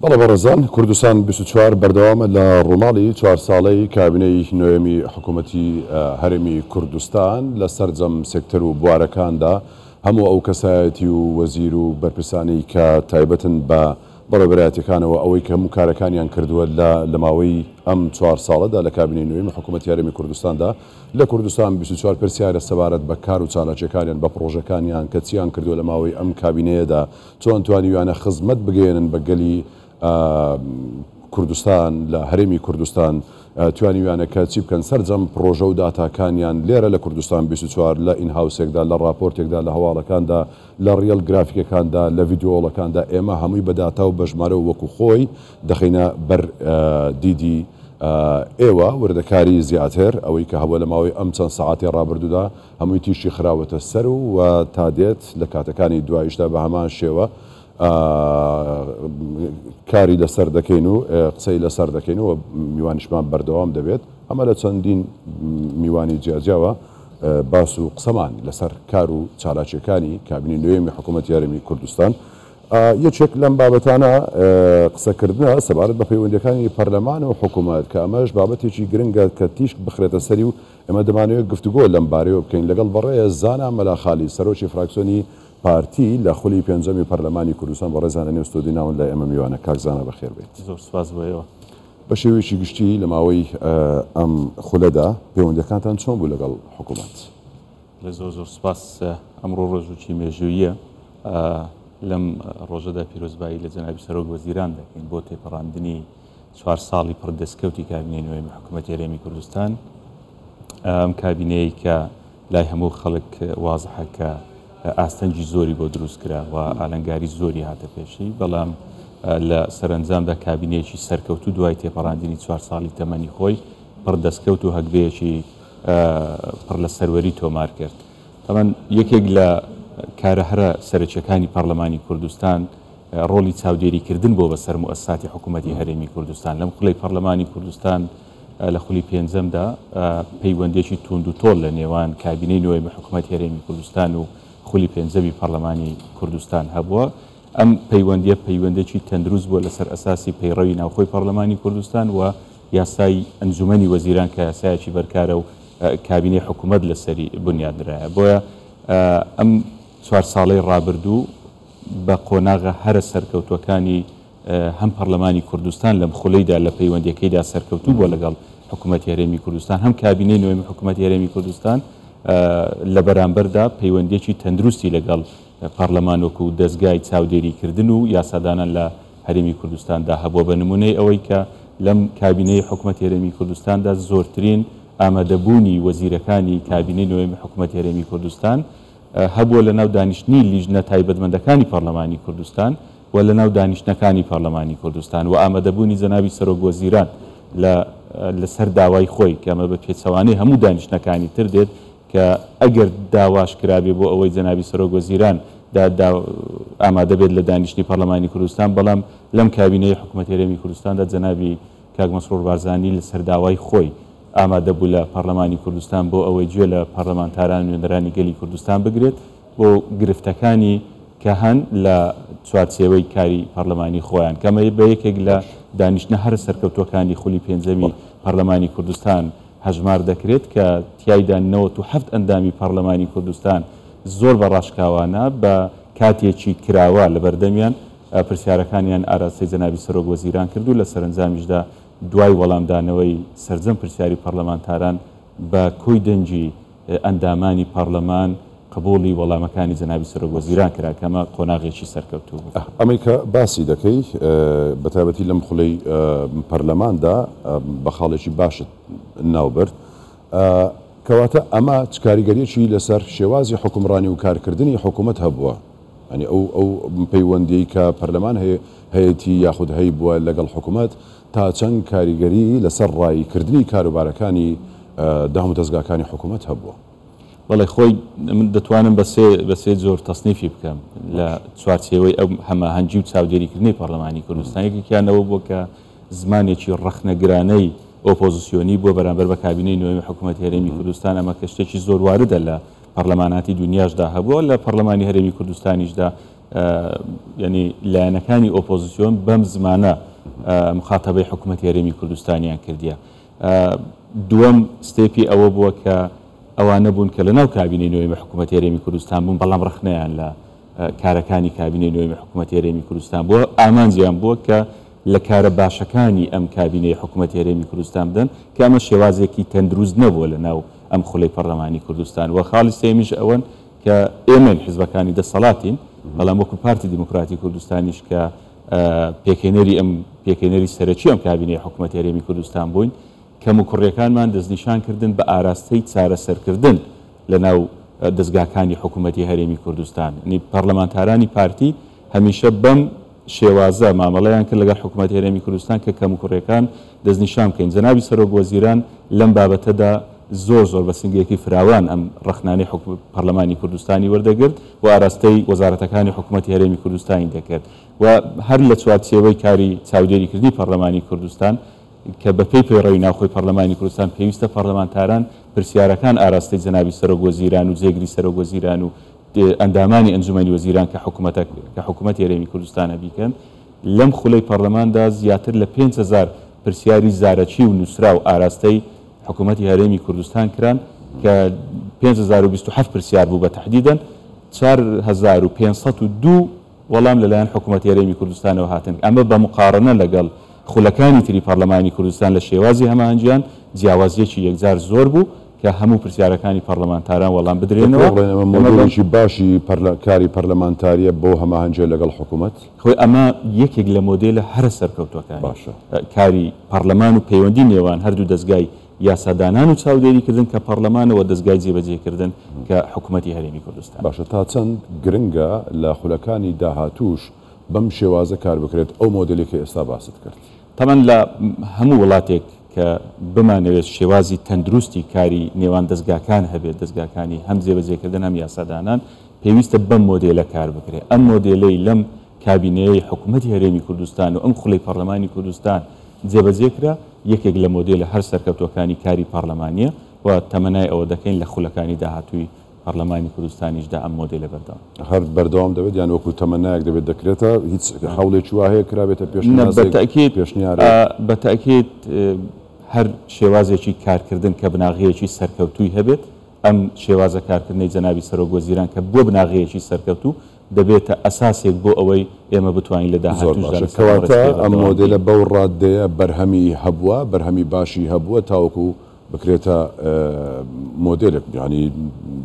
بەڵێ بەڕێزان، کوردستان 24 بەردەوامە لە ڕووماڵی چوار ساڵەی کابینەی نۆیەمی حکوومەتی هەرێمی کوردستان لە سەرجەم سێکتەر و بوارەکاندا هەموو ئەو کەسایەتی و وەزیر و بەرپرسانەی کە تایبەتن بە بەڕێوەبەرایەتیەکانەوە ئەوەی کە هەموو کارەکانیان کردووە لە لە ماوەی ئەم چوار ساڵەدا لە کابینەی نۆیەمی حکوومەتی هەرێمی کوردستاندا لە کوردستان 24 پرسیارە سەبارەت بە کار و چالاکیەکانیان بە پڕۆژەکانیان کە چیان کردووە لە ماوەی ئەم کابینەیەدا چۆن توانیویانە خزمەت بگەیەنن بە گەلی کوردستان لە هەرێمی کوردستان توانیویانە کە چی بکەن سەرجەم پڕۆژە و داتاکانیان لێرە لە کوردستان 24 لە in house ێکدا لە ڕاپۆرتێکدا لە هەواڵەکاندا لە reel گرافیکەکاندا لە ڤیدیۆڵەکاندا ئێمە هەمووی بە داتا و بە ژمارە و وەکو خۆی دەخەینە بەر دیدی ئێوە وردەکاری زیاتر ئەوەی کە هەبووە لە ماوەی ئەم چەند سەعاتەی ڕابردوودا هەمووی تیشکی خراوەتە سەر و تا دێت لە کاتەکانی دواییشدا بە هەمان شێوە کاری لەسەر دەکەین و قسەی لەسەر دەکەین و میوانیشمان بەردەوام دەبێت ئەمە لە چەندین میوانی جیاجیاوە باس و قسەمان لەسەر کار و چالاکیەکانی کابینی نوێمی حکوومەتی هەرێمی کوردستان یەکێک لەم بابەتانە قسەکردنە سەبارەت بە پەیوەندیەکانی پەرلەمان و حکوومەت کە ئەمەش بابەتێکی گرنگە کە تیشک بخرێتە سەری و ئێمە دەمانەوێت گفتوگۆ لەم بارەیەوە بکەین لەگەڵ بەڕێز زانا مەلا خالید سەرۆکی فراکسیۆنی پارتی لە خولی پێنجەمی پەرلەمانی کوردستان. بەڕێزان لە نێو ستۆدیۆ ناون لای ئێمە میوانە. کاک زانا بەخێر بێیت. زۆر سوپاس بۆ ئێوە. بە شێوەیەکی گشتی لە ماوەی ئەم خولەدا پەیوەندیەکانتان چۆن بوو لەگەڵ حکوومەت؟ زۆر زۆر سوپاس. ئەمڕۆ ڕۆژێکی مێژووییە. لەم ڕۆژەدا پیرۆزبایی لە جەنابی سەرۆک وەزیران دەکەین بۆ تێپەڕاندنی چوار ساڵی پڕ دەستکەوتی کابینەی نوێی حکوومەتی هەرێمی کوردستان. ئەم کابینەیە کە لای هەموو خەڵک وازحە کە ئاستەنگی زۆری بۆ دروست کرا و ئالنگاری زۆری هاتە پێشی، بەڵام لە سەرەنجامدا کابینەیەکی سەرکەوتوو دوای تێپەڕاندنی چوار ساڵی تەمەنی خۆی پڕ دەستکەوت و هەگبەیەکی پڕ لە سەروەری تۆمار کرد. تەبعەن یەکێک لە کارە هەرە سەرەکیەکانی پەرلەمانی کوردستان ڕۆڵی چاودێریکردن بۆ بەسەر موئەسساتی حکوومەتی هەرێمی کوردستان. لەم خولەی پەرلەمانی کوردستان لە خولی پێنجەمدا پەیوەندێکی توند و تۆڵ لە نێوان کابینەی نوێی حکوومەتی هەرێمی کوردستان و خولی پێنجەمی پەرلەمانی کوردستان هەبووە. ئەم پەیوەندیە پەیوەندێکی تەندروست بووە لەسەر ئەساسی پەیڕەوی ناوخۆی پەرلەمانی کوردستان و یاسای ئەنجومەنی وەزیران کە یاسایەکی بەرکارە و کابینەی حکوومەت لەسەری بنیادنرایە. بۆیە ئەم چوار ساڵەی ڕابردوو بە قۆناغە هەرە سەرکەوتووەکانی هەم پەرلەمانی کوردستان لەم خولەیدا لە پەیوەندیەکەیدا سەرکەوتوو بووە لەگەڵ حکوومەتی هەرێمی کوردستان، هەم کابینەی نوێمی حکوومەتی هەرێمی کوردستان لە بەرامبەردا پەیوەندیەکی تەندروستی لەگەڵ پەرلەمان وەکو دەزگای چاودێریکردن و یاسادانان لە هەرێمی کوردستاندا هەبووە. بە نمونەی ئەوەی کە لەم کابینەی حکوومەتی هەرێمی کوردستاندا زۆرترین ئامادەبوونی وەزیرەکانی کابینەی نوێمی حکوومەتی هەرێمی کوردستان هەبووە لەناو دانیشتنی لیژنە تایبەتمەندەکانی پەرلەمانی کوردستان و لەناو دانیشتنەکانی پەرلەمانی کوردستان و ئامادەبوونی جەنابی سەرۆک وەزیران لە لەسەر داوای خۆی کە ئەمە بە پێچەوانەی هەموو دانیشتنەکانی تر دێت کە ئەگەر داواش کرابێ بۆ ئەوەی جەنابی سەرۆک وەزیران دا دا ئامادە بێت لە دانیشتنی پەرلەمانی کوردستان، بەڵام لەم کابینەی حکوومەتی هەرێمی کوردستاندا جەنابی کاک مەسرور بارزانی لەسەر داوای خۆی ئامادە بوو لە پەرلەمانی کوردستان بۆ ئەوەی گوێ لە پەرلەمانتاران و نوێنەرانی گەلی کوردستان بگرێت بۆ گرفتەکانی کە هەن لە چوارچێوەی کاری پەرلەمانی خۆیان، کە ئەمە بە یەکێک لە دانیشتنە هەرە سەرکەوتووەکانی خولی پێنجەمی پەرلەمانی کوردستان هەژمار دەکرێت کە تیایدا 97 ئەندامی پەرلەمانی کوردستان زۆر بە ڕاشکاوانە بە کاتێکی کراوە لەبەردەمیان پرسیارەکانیان ئاراستەی جەنابی سەرۆک وەزیران کرد و لە سەرەنجامیشدا دوای وەڵامدانەوەی سەرجەم پرسیاری پەرلەمانتاران بە کۆی دەنگی ئەندامانی پەرلەمان قبوڵی وەڵامەکانی جەنابی سەرۆک وەزیران کرا کە ئەمە قۆناغێکی سەرکەوتوو بوو. ئەمەی کە باسی دەکەی بە تایبەتی لەم خولەی پەرلەماندا بە خاڵێکی باشت ناوبرد، کەواتە ئەمە چ کاریگەریەکی لەسەر شێوازی حوکمڕانی و کارکردنی حکوومەت هەبووە؟ یانی ئەو ئەو پەیوەندیەی کە پەرلەمان هەیەتی یاخود هەیبووە لەگەڵ حکوومەت تا چەند کاریگەری لەسەر ڕاییکردنی کاروبارەکانی دامودەزگاکانی حکوومەت هەبووە؟ بەڵێ خۆی من دەتوانم بە سێ بە سێ جۆر تەسنیفی بکەم لە چوارچێوەی ئەو هەماهەنگی و چاودێریکردنی پەرلەمانی کوردستان. یەکێکیان ئەوە بووە کە زمانێکی ڕەخنەگرانەی ئۆپۆزیسیۆنی بووە بەرامبەر بە کابینەی نوێی حکوومەتی هەرێمی کوردستان، ئەمە کە شتێکی زۆر واردە لە پەرلەماناتی دنیاشدا هەبووە، لە پەرلەمانی هەرێمی کوردستانیشدا. یعنی لایەنەکانی ئۆپۆزیسیۆن بەم زمانە مخاتەبەی حکوومەتی هەرێمی کوردستانیان کردیە. دووەم step ی ئەوە بووە کە ئەوانە بوون کە لەناو کابینەی نۆیەمی حکوومەتی هەرێمی کوردستان بوون، بەڵام ڕەخنەیان لە کارەکانی کابینەی نۆیەمی حکوومەتی هەرێمی کوردستان بووە، ئامانجیان بووە کە لە کارە باشەکانی ئەم کابینەی حکوومەتی هەرێمی کوردستان بدەن، کە ئەمە شێوازێکی تەندروست نەبووە لەناو ئەم خولەی پەرلەمانی کوردستان و خاڵی سێیەمیش ئەوەن کە ئێمەین حزبەکانی دەسەڵاتین، بەڵام وەکو پارتی دیموکراتی کوردستانیش کە پێکهێنەری ئەم پێکهێنەری سەرەکی ئەم کابینەی حکوومەتی هەرێمی کوردستان بووین، کەموکوڕییەکانمان دەستنیشان کردن بە ئاراستەی چارەسەرکردن لەناو دەزگاکانی حکوومەتی هەرێمی کوردستان. یانی پەرلەمانتارانی پارتی هەمیشە بەم شێوازە مامەڵەیان کرد لەگەڵ حکوومەتی هەرێمی کوردستان کە کەموکوڕییەکان دەستنیشان بکەین. جەنابی سەرۆک وەزیران لەم بابەتەدا زۆر زۆر بە سنگێکی فراوان ئەم ڕەخنانەی پەرلەمانی کوردستانی وەردەگرت و ئاراستەی وەزارەتەکانی حکوومەتی هەرێمی کوردستانی دەکرد و هەر لە چوارچێوەی کاری چاودێریکردنی پەرلەمانی کوردستان کە بەپێی پەیڕەوی ناوخۆی پەرلەمانی کوردستان پێویستە پەرلەمانتاران پرسیارەکان ئاراستەی جەنابی سەرۆک وەزیران و جێگری سەرۆک وەزیران و ئەندامانی ئەنجومەنی وەزیران کە حکومەتە کە حکومەتی هەرێمی کوردستانە بیکەن. لەم خولەی پەرلەماندا زیاتر لە 5000 پرسیاری زارەکی و نووسراو ئاراستەی حکومەتی هەرێمی کوردستان کران کە 5027 پرسیار بوو بە تەحدیدەن 4502 وەڵام لەلایەن حکومەتی هەرێمی کوردستانەوە هاتن، ئەمە بە موقارەنە لەگەڵ خولەکانی تری پەڕلەمانی کوردستان لە شێوازی هەماهەنگیان جیاوازییەکی یەکجار زۆر بوو کە هەموو پرسیارەکانی پەڕلەمانتاران وەڵام بدرێنەوە. دەکرێت بڵێین ئەمە مۆدێلێکی باشی کاری پەرلەمانتارییە بۆ هەماهەنگیە لەگەڵ حکومەت؟ خۆی ئەمە یەکێک لە مۆدێلە هەرە سەرکەوتووەکانی کاری پەڕلەمان و پەیوەندی نێوان هەردوو دەزگای یاسادانان و چاودێریکردن کە پەڕلەمانە و دەزگای جێبەجێکردن کە حکومەتی هەرێمی کوردستانە. باشە تا چەند گرنگە لە خولەکانی داهاتووش بەم شێوازە کار بکرێت ئەو مۆدێلەی کە ئێستا باست کرد؟ تەبعەن لە هەموو وڵاتێک کە بمانەوێت شێوازی تەندروستی کاری نێوان دەزگاکان هەبێت، دەزگاکانی هەم جێبەجێکردن هەم یاسادانان، پێویستە بەم مۆدێلە کار بکرێت. ئەم مۆدێلەی لەم کابینەیەی حکومەتی هەرێمی کوردستان و ئەم خولەی پەڕلەمانی کوردستان جێبەجێ کرا، یەکێک لە مۆدێلە هەر سەرکەوتووەکانی کاری پەڕلەمانییە و تەمەنای ئەوە دەکەین لە خولەکانی داهاتووی پەڕلەمانی کوردستانیشدا ئەم مۆدێلە بەردەوام. هەر بەردەوام دەبێت یان وەکو تەمەنایەک دەبێت دەکرێتە هیچ هەوڵێکی وا هەیە کرابێتە پێشنیازێک پێشنیارێک؟ بە تەئکید هەر شێوازێکی کارکردن کە بناغەیەکی سەرکەوتووی هەبێت، ئەم شێوازە کارکردنەی جەنابی سەرۆک وەزیران کە بووە بناغەیەکی سەرکەوتوو، دەبێتە ئەساسێک بۆ ئەوەی ئێمە بتوانین لە زۆر داهاتووشدا باشە لەسەر ئەم کەواتە ڕێچکەیە ئەم بەردەوام بین. مۆدێلە بەو ڕاددەیە بەرهەمی هەبووە، بەرهەمی باشی هەبووە تاوەکو بکرێتە مۆدێلێک یانی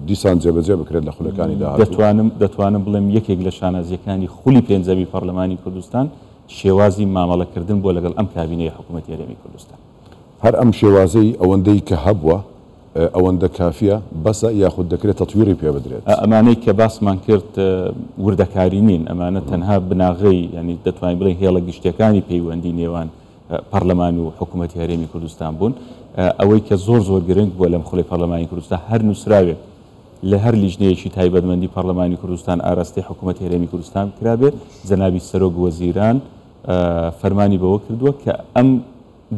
دیسان جێبەجێ بکرێت لە خولەکانی داهاتوو؟ دەتوانم دەتوانم بڵێم یەکێک لە شانازییەکانی خولی پێنجەمی پەڕلەمانی کوردستان شێوازی مامەڵەکردن بووە لەگەڵ ئەم کابینەی حکوومەتی هەرێمی کوردستان. هەر ئەم شێوازەی ئەوەندەی کە هەبووە ئەوەندە کافیە، بەسە، یاخود دەکرێت تەتویڕی پێ بدرێت؟ ئەمانەی کە باسمان کرد وردەکاری نین، ئەمانە تەنها بناغەی یانی دەتوانین بڵێین هێڵە گشتیەکانی پەیوەندی نێوان پەڕلەمان و حکوومەتی هەرێمی کوردستان بوون. ئەوەی کە زۆر زۆر گرنگ بووە لەم خولەی پەڕلەمانی کوردستان هەر نووسراوێک لە هەر لیژنەیەکی تایبەتمەندی پەڕلەمانی کوردستان ئاراستەی حکوومەتی هەرێمی کوردستان کرابێت، جەنابی سەرۆک وەزیران فەرمانی بەوە کردووە کە ئەم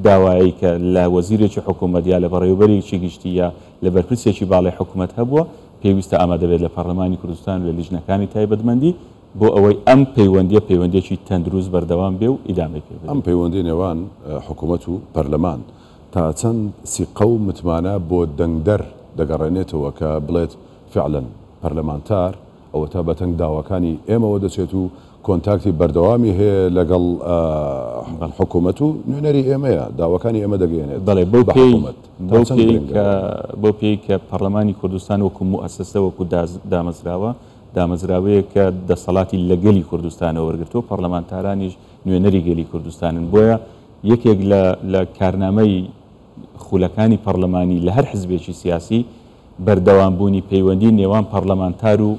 داوایەی کە لە وەزیرێکی حکوومەت یا لە بەڕێوەبەرێکی گشتی یا لە بەرپرسێکی باڵای حکوومەت هەبووە، پێویستە ئامادە بێت لە پەڕلەمانی کوردستان و لە لیژنەکانی تایبەتمەندی بۆ ئەوەی ئەم پەیوەندییە پەیوەندییەکی تەندروست بەردەوام بێ و ئیدامەی پێ ئەم بدرێت. پەیوەندیی نێوان حکوومەت و پەرلەمان تا چەند سیقە و متمانە بۆ دەنگدەر دەگەڕێنێتەوە کە بڵێت فعلەن پەرلەمانتار ئەوەتا بەتەنگ داواکانی ئێمەوە دەچێت و کۆنتاکتی بەردەوامی هەیە لەگەڵ حکوومەت و نوێنەری ئێمەیە، داواکانی ئێمە دەگەیەنێت بەڵێ، بەو بە پێی حکوومەت. تا بەو چەند پێی گرنگە کە بۆ ئەمە؟ بەو پێی کە پەڕلەمانی کوردستان وەکوو موئەسەسە، وەکوو دامەزراوە، دامەزراوەیەک کە دەسەڵاتی لە گەلی کوردستانەوە وەرگرتووە، پەڕلەمانتارانیش نوێنەری گەلی کوردستانن، بۆیە یەکێک لە لە کارنامەی خولەکانی پەڕلەمانی لە هەر حزبێکی سیاسی بەردەوامبوونی پەیوەندی نێوان پەڕلەمانتار و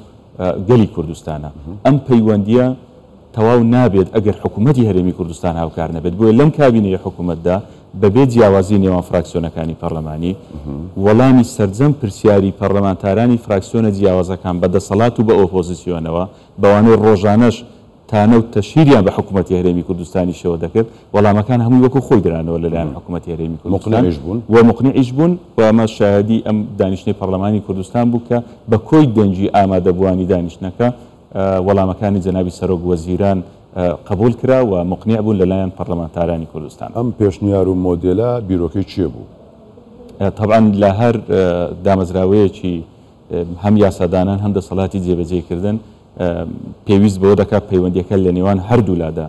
گەلی کوردستانە. ئەم پەیوەندییە تەواو نابێت ئەگەر حکوومەتی هەرێمی کوردستان هاوکار نەبێت. بۆیە لەم کابینەی حکوومەتدا بەبێ جیاوازی نێوان فراکسیۆنەکانی پەڕلەمانی، وەڵامی سەرجەم پرسیاری پەڕلەمانتارانی فراکسیۆنە جیاوازەکان بە دەسەڵات و بە ئۆپۆزیسیۆنەوە، بەوانەی ڕۆژانەش تانە و تەشهیریان بە حکومەتی هەرێمی کوردستانیشەوە دەکرد، وەڵامەکان هەمووی وەکو خۆی درانەوە لەلایەن حکومەتی هەرێمی کوردستان موقنعیش بوون. و موقنعیش بوون و ئەمە شایەدی ئەم دانیشتنەی پەڕلەمانی کوردستان بوو کە بە کۆی دەنگی ئامادەبووانی دانیشتنەکە وەڵامەکانی جەنابی سەرۆک وەزیران قبوڵ کرا و موقنیع بوون لەلایەن پەڕلەمانتارانی کوردستان. ئەم پێشنیار و مۆدێلە بیرۆکەی کێ بوو؟ تەبعەن لە هەر دامەزراوەیەکی هەم یاسادانان هەم دەسەڵاتی جێبەجێکردن پێویست بەوە دەکات پەیوەندیەکە لە نێوان هەردوولادا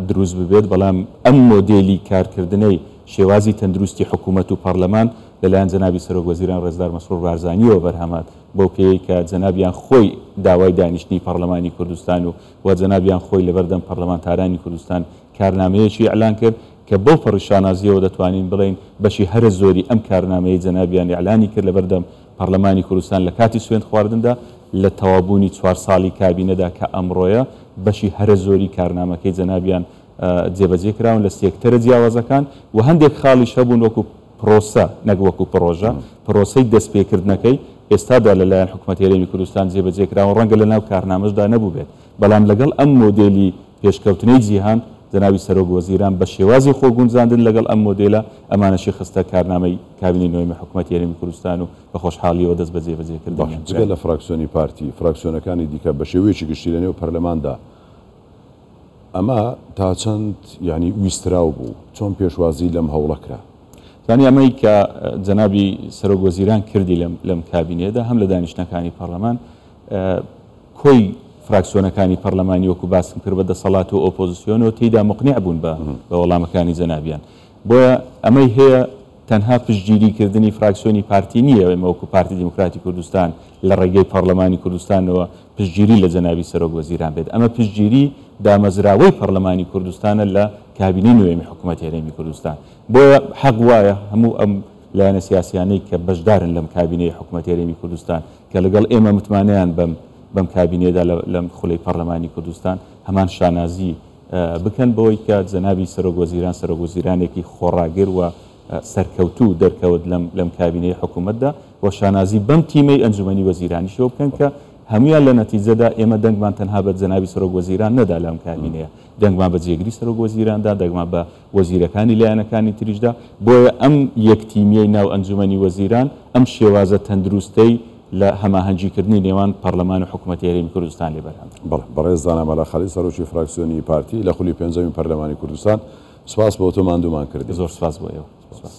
دروست ببێت، بەڵام ئەم مۆدێلی کارکردنەی شێوازی تەندروستی حکوومەت و پەڕلەمان لەلایەن جەنابی سەرۆک وەزیران ڕێزدار مەسرور بارزانییەوە بەرهەمهات، بەو پێیەی کە جەنابیان خۆی داوای دانیشتنی پەڕلەمانی کوردستان و و جەنابیان خۆی لەبەردەم پەڕلەمانتارانی کوردستان کارنامەیەکی ئیعلان کرد کە بەو پەڕی شانازییەوە دەتوانین بڵێین بەشی هەرە زۆری ئەم کارنامەیەی جەنابیان ئیعلانی کرد لەبەردەم پەڕلەمانی کوردستان لە کاتی سوێند خواردندا لە تەواوبوونی چوار ساڵی کابینەدا کە ئەمڕۆیە بەشی هەرە زۆری کارنامەکەی جەنابیان جێبەجێ کراون لە سێکتەرە جیاوازەکان و هەندێک خاڵیش هەبوون وەکو پرۆسە نەک وەکو پڕۆژە، پرۆسەی دەستپێکردنەکەی ئێستادا لەلایەن حکومەتی هەرێمی کوردستان جێبەجێ کراوە، ڕەنگە لەناو کارنامەشدا نەبووبێت، بەڵام لەگەڵ ئەم مۆدێلی پێشکەوتنەی جیهان، جەنابی سەرۆک وەزیران بە شێوازی خۆگونجاندن لەگەڵ ئەم مۆدێلە، ئەمانەشی خستە کارنامەی کابینەی نۆیەمی حکومەتی هەرێمی کوردستان و بە خۆشحاڵییەوە دەست بە باش، جێبەجێکردنیان کرا. جگە لە فراکسیۆنی پارتی، فراکسیۆنەکانی دیکە بە شێوەیەکی گشتی لەنێو پەرلەماندا ئەمە تا چەند یانی ویستراو بوو؟ چۆن پێشوازی لەم هەوڵە کرا؟ زانی ئەمەی کە جەنابی سەرۆک وەزیران کردی لەم لەم کابینەیەدا هەم لە دانیشتنەکانی پەڕلەمان کۆی فراکسیۆنەکانی پەڕلەمانی وەکو باسم کرد بە دەسەڵات و ئۆپۆزسیۆنەوە تێیدا موقنیع بوون بە بە وەڵامەکانی جەنابیان بۆیە ئەمەی هەیە تەنها پشتگیری کردنی فراکسیۆنی پارتی نییە ئێمە وەکو پارتی دیموکراتی کوردستان لە ڕێگەی پەڕلەمانی کوردستانەوە پشتگیری لە جەنابی سەرۆک وەزیران بێت، ئەمە پشتگیری دامەزراوەی پەڕلەمانی کوردستانە لە کابینەی نۆیەمی حکومەتی هەرێمی کوردستان. بۆیە حەق وایە هەموو ئەم لایەنە سیاسیانەی کە بەشدارن لەم کابینەی حکومەتی هەرێمی کوردستان کە لەگەڵ ئێمە متمانەیان بەم بەم کابینەیەدا لەم خولەی پەڕلەمانی کوردستان هەمان شانازی بکەن بەوەی کە جەنابی سەرۆک وەزیران سەرۆک وەزیرانێکی خۆڕاگر و سەرکەوتوو دەرکەوت لەم لەم کابینەی حکوومەتدا و شانازی بەم تیمەی ئەنجومەنی وەزیرانیشەوە بکەن کە هەموویان لە نەتیجەدا ئێمە دەنگمان تەنها بە جەنابی سەرۆک وەزیران نەدا لەم کابینەیە، دەنگمان بە جێگری سەرۆک وەزیران دا، دەنگمان بە وەزیرەکانی لایەنەکانی تریش دا، بۆیە ئەم یەک تیمیەی ناو ئەنجومەنی وەزیران ئەم شێوازە تەندروستەی لە هەماهەنگیکردنی نێوان پەڕلەمان و حکومەتی هەرێمی کوردستان لێ بەرهەم. بەڵێ بەڕێز زانا مەلا خالید سەرۆکی فراکسیۆنی پارتی لە خولی پێنجەمی پەرلەمانی کوردستان سوپاس بۆ تۆ ماندوومان کردی. زۆر سوپاس بۆ ئێوە. سوپاس.